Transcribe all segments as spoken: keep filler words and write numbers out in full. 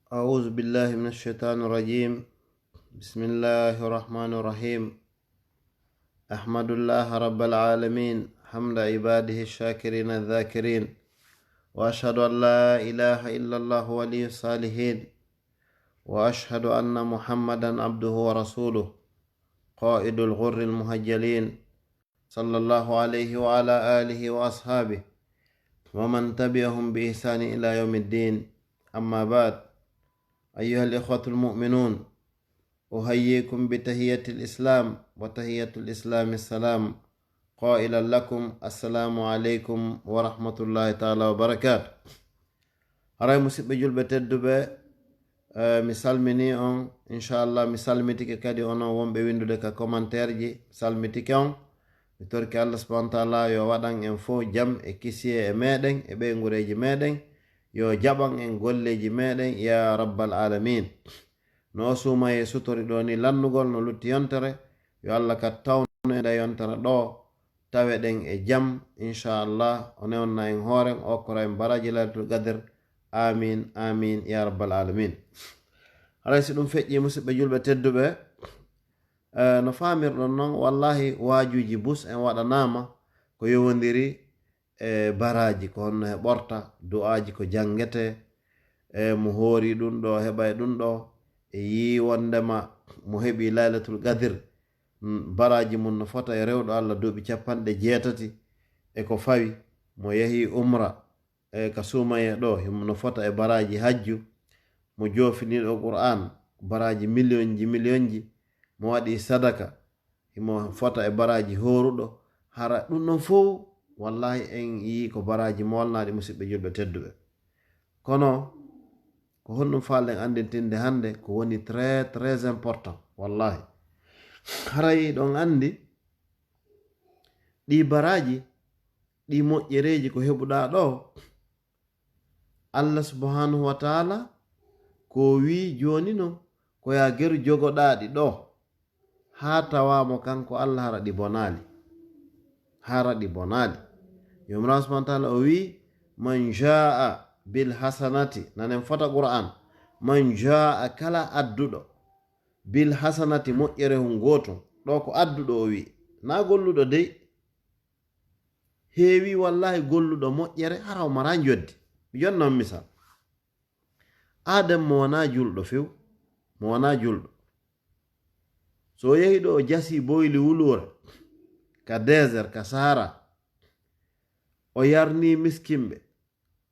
أعوذ بالله من الشيطان الرجيم. بسم الله الرحمن الرحيم. أحمد الله رب العالمين حمد عباده الشاكرين الذاكرين، وأشهد أن لا إله إلا الله ولي الصالحين، وأشهد أن محمدا عبده ورسوله، قائد الغر المحجلين، صلى الله عليه وعلى آله وأصحابه ومن تبعهم بإحسان إلى يوم الدين. أما بعد، أيها الإخوة المؤمنون، أحييكم بتحية الإسلام، وتحية الإسلام السلام، قائلا لكم: السلام عليكم ورحمة الله تعالى وبركاته. Haray, musidɓe julɓe tedduɓe, eh, mi salmini on, inchallah, mi salmitike kadi onon wonɓe windude ka commentaire ji, mi salmitike on. Mi torki Allah subhanahu wa taala yo waɗan en fof jam e kisiye e meɗen, e ɓeyngureeji meɗen, yo jaɓan en golleeji meɗen, ya rabbal alamin. No o suumayee sutori ɗo ni lannugol, no lutti yontere, yo Allah ka tawnu en nde yontere ɗo, tawe ɗen e jam, inchallah. O newna en hooren, o okkora en baraji Laylatul Qadr. Amin, amin, ya rabbal alamin. Haray, si ɗum feƴƴi, musidɓe julɓe tedduɓe, eh, no faamirɗon noon, wallahi, waajuuji bus en waɗanaama ko yowondiri e baraji, ko honno heɓorta, du'aaji ko janngete, e mo hoori ɗum ɗo, heɓa e ɗum ɗo, e yii wondema mo heɓi Laylatul Qadr, mm, baraji mum no fota e rewɗo Allah duuɓi capanɗe jeetati e ko fawi, mo yehi umra, e ka suumayee ɗo, himo no fota e baraji hajju, mo joofiniiɗo Qur'an, baraji miliyonji, miliyonji, mo waɗi sadaka, himo fota e baraji hooruɗo. Hara ɗum ɗon fof, wallahi, en yii ko baraji molnaaɗi, musidɓe julɓe tedduɓe. Kono, ko honɗum faalɗen anndintinde hannde, ko woni très, très important, wallahi. Haray ɗon anndi, ɗi baraji, ɗi moƴƴereeji ko heɓuɗaa ɗo, Allah subhanahu wa taala ko wii jooni non, ko yaa geru jogoɗaa ɗi ɗo, haa tawaa mo kanko Allah hara ɗi bonaali. Hara ɗi bonaali. Joomiraaɗo subhanahu wa taala o wii, "Man jaa bil hasanati", nanen fota Qur'an, "Man jaa", kala adduɗo, "bil hasanati", moƴƴere hun gootun. Ɗo ko adduɗo o wii, naa golluɗo dey. Heewi wallahi golluɗo moƴƴere, hara o maraa njoddi. Mi jonna on misal. Aaden mo wanaa julɗo few, mo wanaa julɗo. So o yehi ɗo o jasi boyli wuluure, ka désert, ka Sahara, o yarni miskinɓe,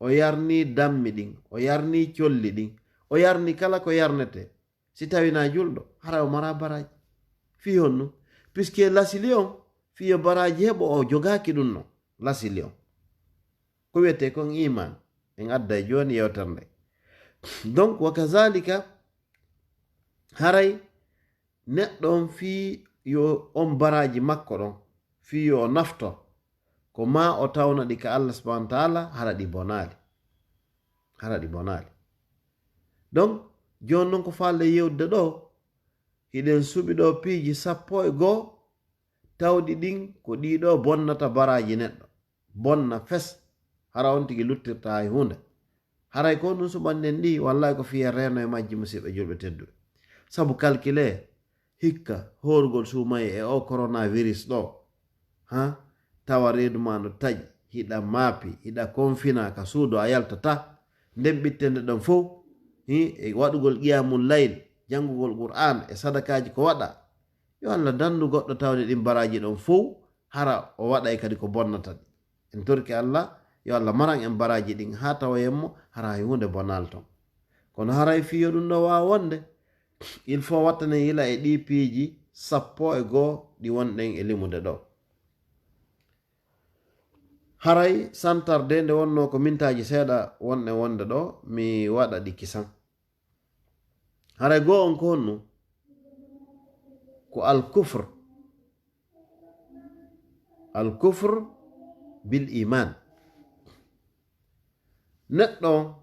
o yarni dammi ɗin, o yarni colli ɗin, o yarni kala ko yarnetee. Si tawi na julɗo, hara o maraa baraji. Fii honɗum? Puisque lasili on, fii yo baraji heɓo, o jogaaki ɗum non. Lasili on. Ko wiyetee kon iman. En adday jooni yewtere nde. Donc, wa kazalika, haray neɗɗo on fii yo on baraji makko ɗon, fii yo o naftor, ko maa o tawna ɗi ka Allah subhanahu wa taala, hara ɗi bonaali. Hara ɗi bonaali. Donc, jooni non ko faalɗen yewtude ɗo, hiɗen suɓi ɗo piiji sappo e goo, tawɗi ɗin ko ɗii ɗo bonnata baraji neɗɗo. Bonna fes, hara on tigi luttirta hay huunde. Haray ko ɗum suɓanɗen ɗi, wallahi ko fii en reeno e majji, musidɓe julɓe tedduɓe. Sabu calcule, hikka, hoorugol suumayee e o coronavirus ɗo, ha? Tawa reedu ma no taƴi, hiɗa maapi, hiɗa konfina ka suudu, a yaltata. Nden ɓittende ɗon fow, hi, e waɗugol qiyamul layl, janngugol Qur'an, e sadakaaji ko waɗa. Yo Allah danndu goɗɗo tawde ɗin baraji ɗon fow, hara o waɗay kadi ko bonnata ɗi. En torki Allah, yo Allah maran en baraji ɗin haa tawoyen mo, hara hay huunde bonaali ton. Kono haray fii yo ɗum ɗo waawa wonde, il faut wattanen yila e ɗii piiji sappo e goo ɗi wonɗen e limude ɗo. Haray santarde nde wonnoo ko mintaaji seeɗa wonɗen wonde ɗo, mi waɗa ɗi kisan. Haray goo on ko honɗum? Ko al kufr. Al kufr bil iman. Neɗɗo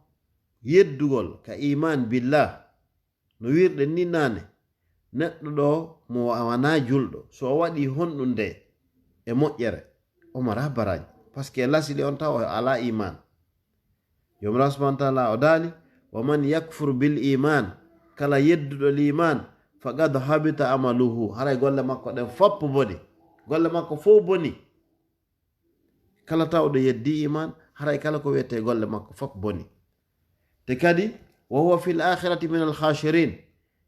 yeddugol ka iman billah, no wirɗen ni naane, neɗɗo ɗo mo wa-, wanaa julɗo, so o waɗi honɗum nde e moƴƴere, o maraa baraji. Parce que lasili on taw o alaa iman. Joomiraaɗo subhanahu wa taala o daali, Wa man yakfur bil iman, kala yedduɗo liman, faqad habita amaluhu, haray golle makko ɗen fop boni. Golle makko fof boni. Kala tawɗo yeddi iman, haray kala ko wiyetee golle makko fop boni. Te kadi, wa huwa fil akhirati min al khashirin,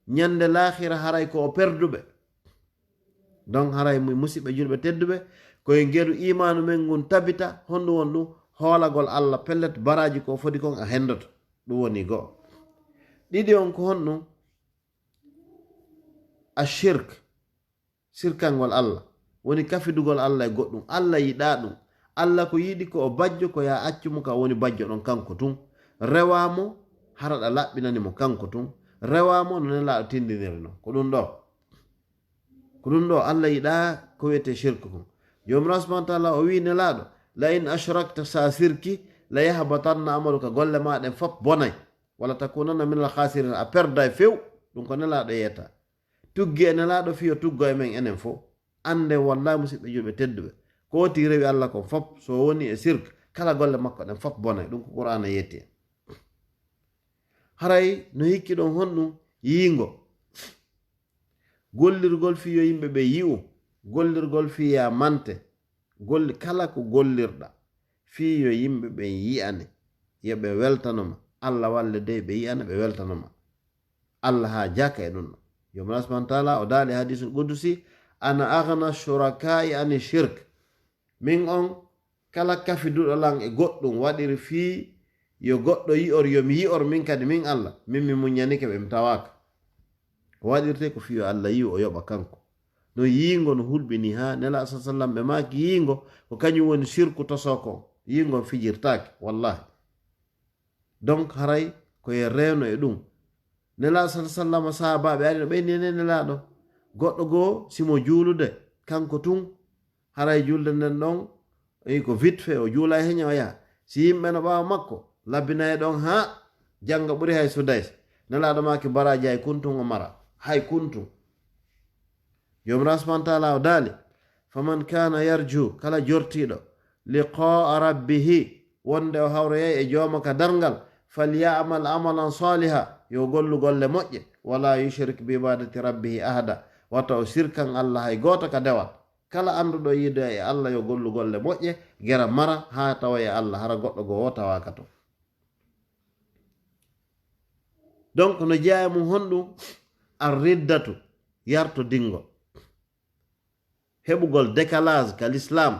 ñande laakhira haray ko o perduɓe. Donc haray mu-, musidɓe julɓe tedduɓe, ko e ngeru imaanu men ngun tabita, honɗum won ɗum? Hoolagol Allah, pellet baraaji ko fodi kon a hendoto. Ɗum woni go'o. Ɗiɗi on ko honɗum? Ashirk, sirkangol Allah. Woni kafidugol Allah e goɗɗum. Allah yiɗaa ɗum. Allah ko yiɗi ko o bajjo, ko ya accu mo ka woni bajjo ɗon kanko tun. Rewaa mo, hara ɗa laɓɓinani mo kanko tun. Rewaa mo no Nelaaɗo tindiniri non. Ko ɗum ɗo. Ko ɗum ɗo Allah yiɗaa ko wiyetee shirk kon. Joomiraaɗo subhaanahu wa ta'aala o wi'i Nelaaɗo, "La in ashrakta, sa sirki, la yahbatanna amaluka, golle maa ɗen fop bonay. Wala takunanna minal khasirin, a perday few." Ɗum ko Nelaaɗo yeeta. Tuggi e Nelaaɗo fii o tuggo e men enen fof. Annden wallahi musidɓe julɓe tedduɓe. Ko woti rewi Allah kon fop, so woni e sirk, kala golle makko ɗen fop bonay. Ɗum ko Qur'aana yeeti en. Haray no hikki ɗon honɗum yiingo. Gollirgol fii yo yimɓe ɓe yi'u, gollirgol fii ya mante, golli kala ko gollirɗa fii yo yimɓe ɓen yi'ane, yo ɓe weltano ma. Allah walle dey ɓe yi'ana, ɓe weltano ma. Allah haa jaka e ɗum ɗo. Joomiraaɗo subhaanahu wa ta'aala o daali hadiisul qudusi, "Ana aghna shuraka'i ani shirk." Min on kala kafiduɗo lan e goɗɗum waɗiri fii yo goɗɗo yi'or, yo mi yi'or min kadi min Allah, min mi muññanike ɓe, mi tawaaka. Ko waɗirtee ko fii yo Allah yi'u, o yoɓa kanko. No yiingo no hulɓini haa Nelaaɗo sa sallam ɓe maaki yiingo ko kañum woni sirku tosoo kon. Yiingo on fijirtaake, wallahi. Donc haray ko e reeno e ɗum. Nelaaɗo sa sallam sahaabaaɓe ari no ɓeyni ene Nelaaɗo. Goɗɗo goo simo juulude, kanko tun haray julde nden ɗon, e ko vite fait, o juula e heña o yaha. Si yimɓe no ɓaawo makko, labbinay ɗon haa jannga ɓuri hay sudays. Nelaaɗo maaki baraaji hay kuntun o mara. Hay kuntun. Joomiraaɗo subhaanahu wa ta'aala o daali, "Faman kana yarju," kala jortiiɗo, "liqa'a rabbihi," wonde o hawroyay e jooma ka darngal, "falya'mal amalan saliha," yo gollu golle moƴƴe, "wala yushrik bi ibadati rabbihi ahada," wata o sirkan Allah hay gooto ka dewal. Kala annduɗo yiidoya e Allah yo gollu golle moƴƴe, gera mara haa tawoya Allah, hara goɗɗo goo o tawaaka ton. Donc no jeyaa e mum honɗum? Ar-riddatu, yartodingo. Heɓugol décalage ka l'islam.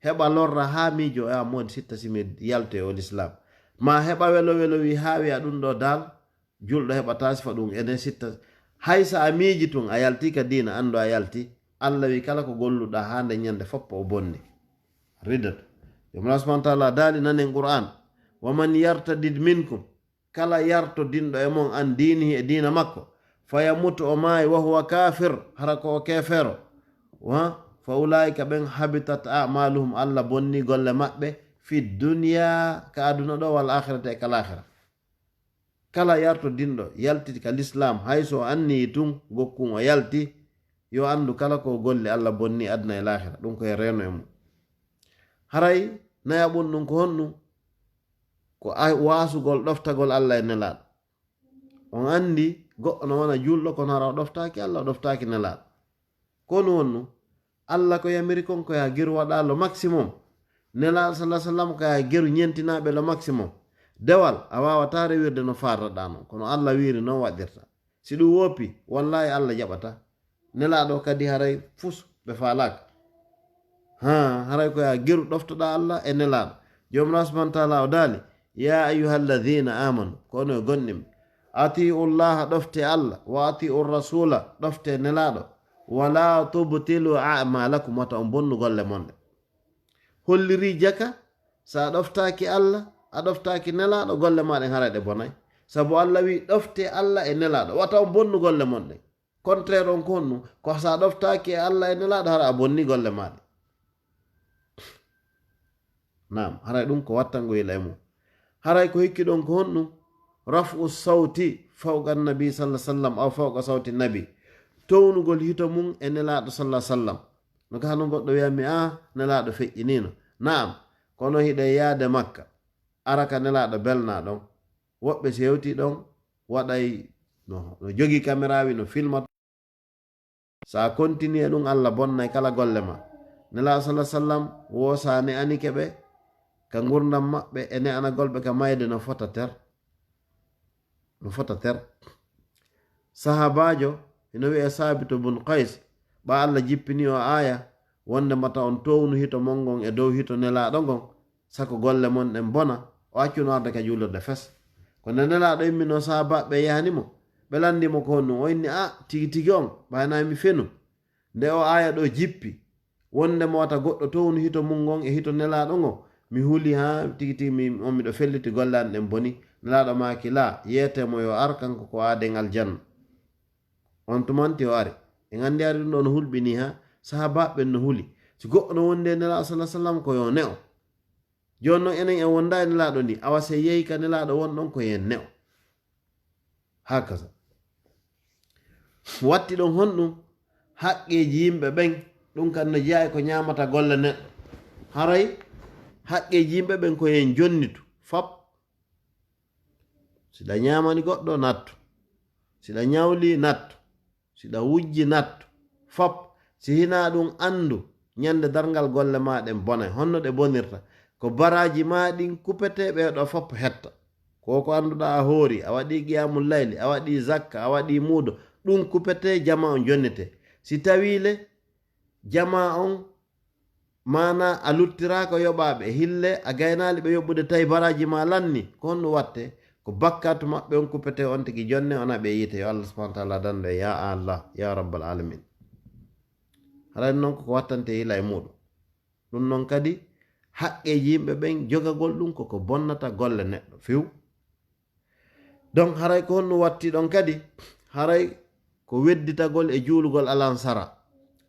Heɓa lorra haa miijo, a moodi sitta si mi yaltoy o l'islam. Ma heɓa welo welo wi haa wi'a ɗum ɗo dal, julɗo heɓataa sifa ɗum ene sitta. Hay sa a miiji tun, a yalti ka diina, anndu a yalti. Allah wi kala ko golluɗa haa nde ñande foppo o bonni. Riddatu. Joomiraaɗo subhaanahu wa ta'aala daali nanen Qur'aan, "Wa man yartadid minkum," kala yartodinɗo e mon an diinihi e diina makko, "fa yamut o maayi wa huwa kafir," hara ko o keefeero. Wa, "fa ulaa'ika ɓen habitat a'maaluhum," Allah bonni golle maɓɓe, "fi dunya," ka aduna ɗo, "wal aakhirati," e ka laakhira. Kala yartodinɗo yalti ka l'islam, hay so o anniyii tun gokkun o yalti, yo anndu kala ko o golli Allah bonni aduna e laakhira. Ɗum ko e reeno e mum. Haray nayaɓun ɗum ko honɗum? Ko a-, waasugol ɗoftagol Allah e Nelaaɗo. On anndi goɗɗo no wona juulɗo, kono hara o ɗoftaaki Allah, o ɗoftaaki Nelaaɗo. Ko honɗum woni ɗum? Allah ko yamiri kon ko yaa geru waɗa le maximum. Nelaaɗo sallallahu alaihi wasallam ko yaa geru ñentinaaɓe le maximum. Dewal, a waawataa rewirde no faarraɗaa non, kono Allah wiiri non waɗirta. Si ɗum woppi, wallahi Allah jaɓataa. Nelaaɗo kadi haray fus ɓe faalaaka. Haa, haray ko yaa geru ɗoftoɗaa Allah e Nelaaɗo. Joomiraaɗo subhaanahu wa ta'aala o daali, "Yaa ayyuhalladhiina aamanu," ko onon e gonɗinɓe, "atii'u Llaaha," ɗoftee Allah, "wa atii'u Rasuula," ɗoftee Nelaaɗo, "wa laa tubtilu a'maalakum," wata on bonnu golle mon ɗe. Hollirii jaka, so a ɗoftaaki Allah, a ɗoftaaki Nelaaɗo, golle maa ɗen haray ɗe bonay. Sabu Allah wi'i, "Ɗoftee Allah e Nelaaɗo, wata on bonnu golle mon ɗen." Contraire on ko honɗum? Ko so a ɗoftaaki e Allah e Nelaaɗo, hara a bonni golle maaɗa. Naam, haray ɗum ko wattango yila e mum. Haray ko hikki ɗon ko honɗum? Raf'u sawti fawqa nabi sallallahu alaihi wasallam aw fawqa sawti nabi. Townugol hito mum e Nelaaɗo sallallahu alaihi wasallam. No ka hano goɗɗo wi'anmi, "Ah, Nelaaɗo feƴƴiniino." Naam, kono hiɗen yaade Makka. Ara ka Nelaaɗo belnaa ɗon. Woɓɓe si hewti ɗon, waɗay no, no jogi kamera wi, no filma. Sa continue ɗum, Allah bonnay kala golle ma. Nela sallallahu sallam wo sa ne anike ɓe ka ngurdam maɓɓe e ne anagol ɓe ka mayde no fota ter. No fota ter. Sahabajo ino wi'e Sabitu bun Qais, ɓa Allah jippini o aya wonde mata on townu hito mon ngon e dow hito nelaɗo ngon, sako golle mon ɗen bona, o accuno arde ka julirde fes. Ko nde nelaɗo immino sahabaɓe yani mo, ɓe landi mo ko honɗum, o inni, a, tigi tigi on, ɓayna mi fenu. Nde o aya ɗo jippi, wonde mo wata goɗɗo townu hito mum ngon e hito nelaɗo ngo, mi huli ha tigi tigi mi, on miɗo felliti golle an ɗen boni. Nelaɗo maaki la, yeete mo yo ar, kanko ko aaden aljanna. On tumanti o ari. En andi ari ɗum ɗo no hulɓini ha sahabaɓe ɓen no huli. Si goɗɗo no wondi e nelaɗo sallallahu sallam ko yo ne'o. Jooni non enen en wonda e nelaɗo ni, awa se yehi ka nelaɗo won ɗon ko yen ne'o. Hakaza. Watti ɗon honɗum? Haqqeeji yimɓe ɓen, ɗum kan no jeyaa e ko ñaamata golle neɗɗo. Haray haqqeeji yimɓe ɓen ko yen jonnitu. Fop. Siɗa ñaamani goɗɗo, nattu. Siɗa ñawli, nattu. Siɗa wujji, nattu. Fop. Si hinaa ɗum, anndu ñande darngal golle ma ɗen bonay. Honno ɗe bonirta? Ko baraaji ma ɗin kupete, ɓee ɗo fop hetta. Ko ko annduɗaa a hoori, a waɗi qiyamul layli, a waɗi zakka, a waɗi muudo, ɗum kupete, jama on jonnete. Si tawii le, jama on, maana a luttiraaka yoɓaaɓe, hille a gaynaali ɓe yoɓude, tawi baraaji ma lanni, ko honɗum watte? Ko bakkatu maɓɓe on kupete, on tigi jonne, on aɓe yiite. Yo Allah subhanahu wa taala dandu en, ya Allah, ya rabbal alamin. Haray non ko ko wattante yila e muuɗum. Ɗum non kadi, haqqeeji yimɓe ɓen, jogagol ɗum koko bonnata golle neɗɗo few. Donc, haray ko honno watti ɗon kadi? Haray ko wedditagol e juulugol alansara.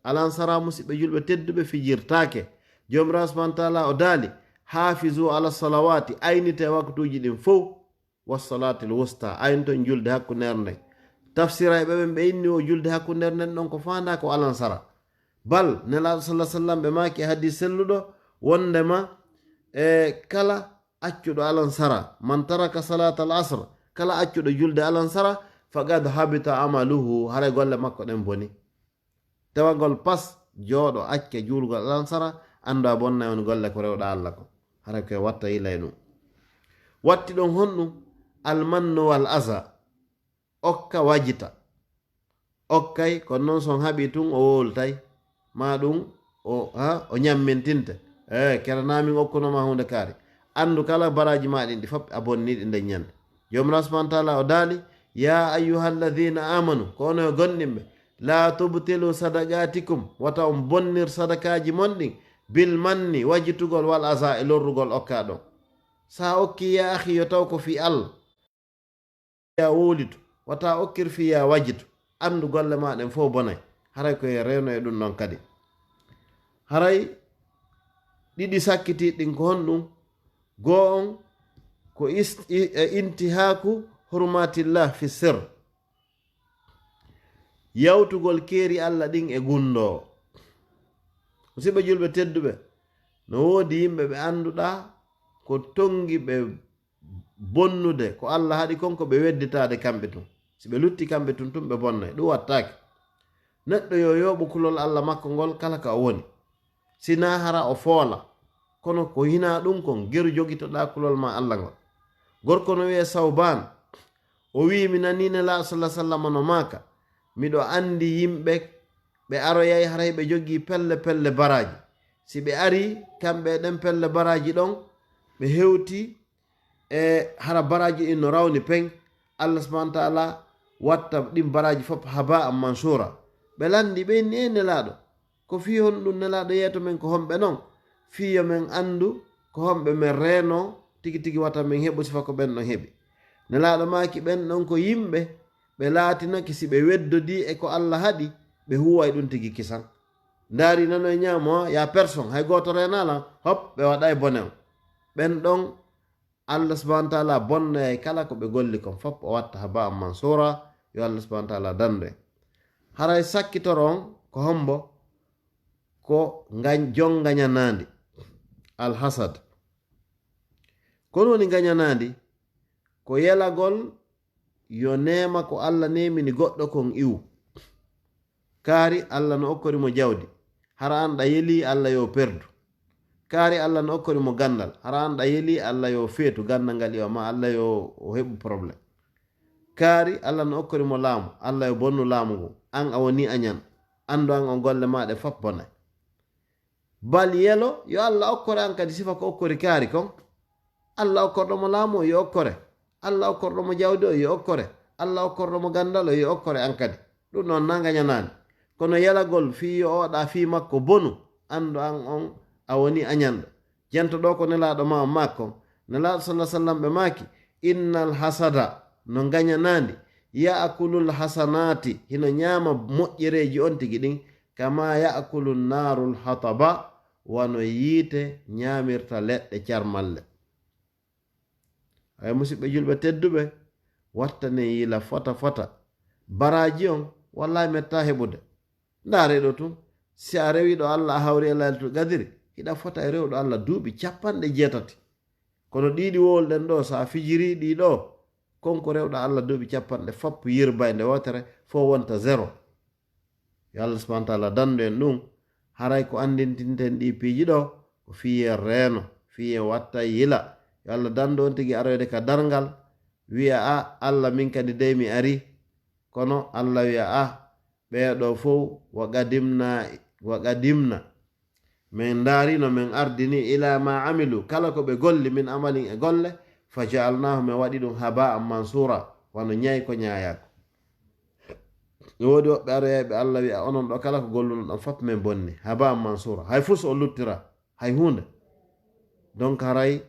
Alansara, musidɓe julɓe tedduɓe, fijirtaake. Joomiraaɗo subhanahu wa taala o daali, "Hafizu ala salawati, aynite waktuuji ɗin fow, wa salatil wusta, aynton julde hakkundeere nden." Tafsirayɓe ɓen ɓe inni o julde hakkundeere nden ɗon ko faandaa ko alansara. Bal, Nelaaɗo sallallahu alaihi wasallam ɓe maaki e hadis selluɗo wondema, e kala accuɗo alansara, "Man taraka salatal asr," kala accuɗo julde alansara, "faqad habita amaluhu," haray golle makko ɗen boni. Tewagol pas, jooɗo, acca juulgol alansara, anndu a bonnay on golle ko rewɗa Allah ko. Haray koye watta yila e ɗum. Watti ɗon honɗum? Almannu wal aza. Okka wajita. Okkay, kono noon so on haɓii tun, o wowltay. Ma ɗum, o, ha, o ñammintinte. E, kere naa min okkunoma huunde kaari. Anndu kala baraaji ma ɗin ɗi fop a bonni ɗi nden ñande. Joomiraaɗo subhanahu wa taala o daali, "Ya ayyuhalladhina amanu," ko onon yo gomɗinɓe, "la tubtilu sadaqatikum," wata on bonnir sadakaaji mon ɗin, "bil manni," wajitugol, "wal aza," e lorrugol okka ɗon. Sa okki, ya akhi, yo taw ko fii Allah. Ya wowlitu, wata okkir fii ya wajitu. Anndu golle ma ɗen fof bonay. Haray ko e rewno e ɗum ɗon kadi. Haray ɗiɗi sakkitiiɗi ɗin ko honɗum? Goo on ko ist-, i-, e intihaaku hurmatillah fi sir. Yawtugol keeri Allah ɗin e gunndoowo. Musidɓe julɓe tedduɓe, no woodi yimɓe ɓe annduɗaa ko tonngi ɓe bonnude ko Allah haɗi kon, ko ɓe wedditaade kamɓe tun. Si ɓe lutti kamɓe tun, tun ɓe bonnay. Ɗum wattaake. Neɗɗo yo yooɓu kulol Allah makko ngol kala ka o woni. Sinaa hara o foola. Kono ko hinaa ɗum kon, geru jogitoɗaa kulol ma Allah ngol. Gorko no wi'e Sawbaan. O wi'i, mi nanii Nelaaɗo sallallahu alaihi wasallam no maaka, miɗo anndi yimɓe ɓe aroyay haray ɓe jogii pelle pelle baraaji. Si ɓe arii, kamɓe e ɗen pelle baraaji ɗon, ɓe hewti e hara baraaji ɗin no rawni peng, Allah subhanahu wa taala watta ɗin baraaji fof haba'an mansura. Ɓe lanndi, ɓe inni, "Ee Nelaaɗo, ko fii honɗum Nelaaɗo yeeto men ko homɓe non? Fii yo men anndu ko homɓe men reenoo tigi tigi wata men heɓu sifa ko ɓen ɗon heɓi." Nelaaɗo maaki, ɓen ɗon ko yimɓe ɓe laatinake si ɓe weddodii e ko Allah haɗi, ɓe huuway ɗum tigi kisan. Ndaari nano e ñaamo, ya personne, hay gooto reenaala, hop, ɓe waɗay bone on. Ɓen ɗon Allah subhanahu wa taala bonnoyay kala ko ɓe golli kon fop, o watta haba'an mansura, yo Allah subhanahu wa taala dandu en. Haray sakkitoro on ko hombo? Ko ngañ-, jon ngañanaandi, alhasad. Ko ɗum woni ngañanaandi? Ko yelagol yo neema ko Alla neemini goɗɗo kon iwu. Kaari, Alla no okkori mo jawdi, hara an ɗa yelii Alla yo perdu. Kaari, Alla no okkori mo ganndal, hara an ɗa yelii Alla yo feetu ganndal ngal iwa, ma Alla yo o heɓu problème. Kaari, Alla no okkori mo laamu, Alla yo bonnu laamu ngun, an a wonii añan. Anndu an on golle maa ɗe fop bonay. Bal yelo yo Alla okkore an kadi sifa ko okkori kaari kon. Alla okkorɗo mo laamu o yo okkore. Alla okkorɗo mo jawdi o yo okkore. Alla okkorɗo mo ganndal o yo okkore an kadi. Ɗum ɗon na ngañanaani. Kono yelagol fii yo oɗa fii makko bonu, anndu an on a wonii añanɗo. Jento ɗo ko Nelaaɗo ma on maaki kon. Nelaaɗo salla sallam ɓe maaki, innal hasada, no ngañanaandi, ya'kulul hasanaati, hino ñaama moƴƴereeji on tigi ɗin, kama ya'kulu naarul hataba, wano yiite ñaamirta leɗɗe carmalle. Ay musiɓɓe julɓe tedduɓe, wattanen yila fota fota. Baraaji on, wallahi metta heɓude. Ndaare ɗo tun, si a rewi ɗo Alla a hawri e Laylatul Qadri, hiɗa fota e rewɗo Alla duuɓi capanɗe jeetati. Kono ɗiɗi wowluɗen ɗo, so a fijiri ɗi ɗo, kon ko rewɗo Alla duuɓi capanɗe foppo yirbay nde wootere, fof wonta zéro. Yo Allah subhanahu wa taala dandu en ɗum. Haray ko anndintinten ɗi piiji ɗo, ko fii en reeno, fii en watta yila. Yo Allah dandu on tigi aroyde ka darngal, wi'a, "A, Allah, min kadi dey mi ari." Kono Allah wi'a, "A, ɓee ɗo fow, wa qadimna, wa qadimna." Min ndaarino, min ardini, "ila ma amilu," kala ko ɓe golli, "min amalin," e golle, "fa ja'alnahu," min waɗi ɗum, "haba'an mansura," wano ñaay ko ñaayaako. No woodi woɓɓe aroyayɓe Allah wi'a, "Onon ɗo kala ko golluno ɗon fop min bonni, haba'an mansura." Hay fus o luttira, hay huunde. Donc haray,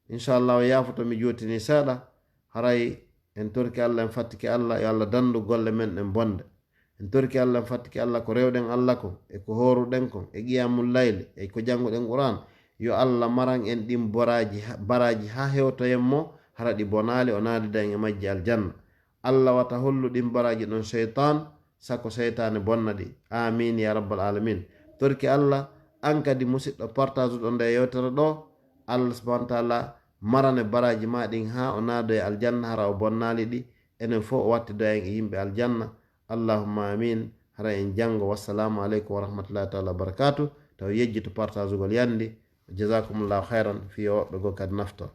inchallah, o yaafoto mi jootini seeɗa, haray en torki Allah, en fattiki Allah, yo Allah dandu golle men ɗen bonde. En torki Allah, en fattiki Allah ko rewɗen Allah kon, e ko hooruɗen kon, e qiyamul layli, e ko jannguɗen Qur'an. Yo Allah maran en ɗin boraaji ha, baraaji ha hewtoyen mo, hara ɗi bonaali, o naadida en e majji aljanna. Allah wata hollu ɗin baraaji ɗon seytaan, sako seytaane bonna ɗi. Amin ya rabbal alamin. Torki Allah, an kadi musiɗɗo partage ɗo nde yewtere ɗo, Allah subhanahu wa taala marane baraaji ma ɗin ha o naado e aljanna, hara o bonnaali ɗi. Enen fof o wattido en e yimɓe aljanna. Allahumma amin. Hara en janngo. Wassalamu aleykum wa rahmatullahi taala wa barakatuh. Taw yejjito partagugol yandi. Jazakumullahu khairan. Fiyo woɓɓe goo kadi nafto.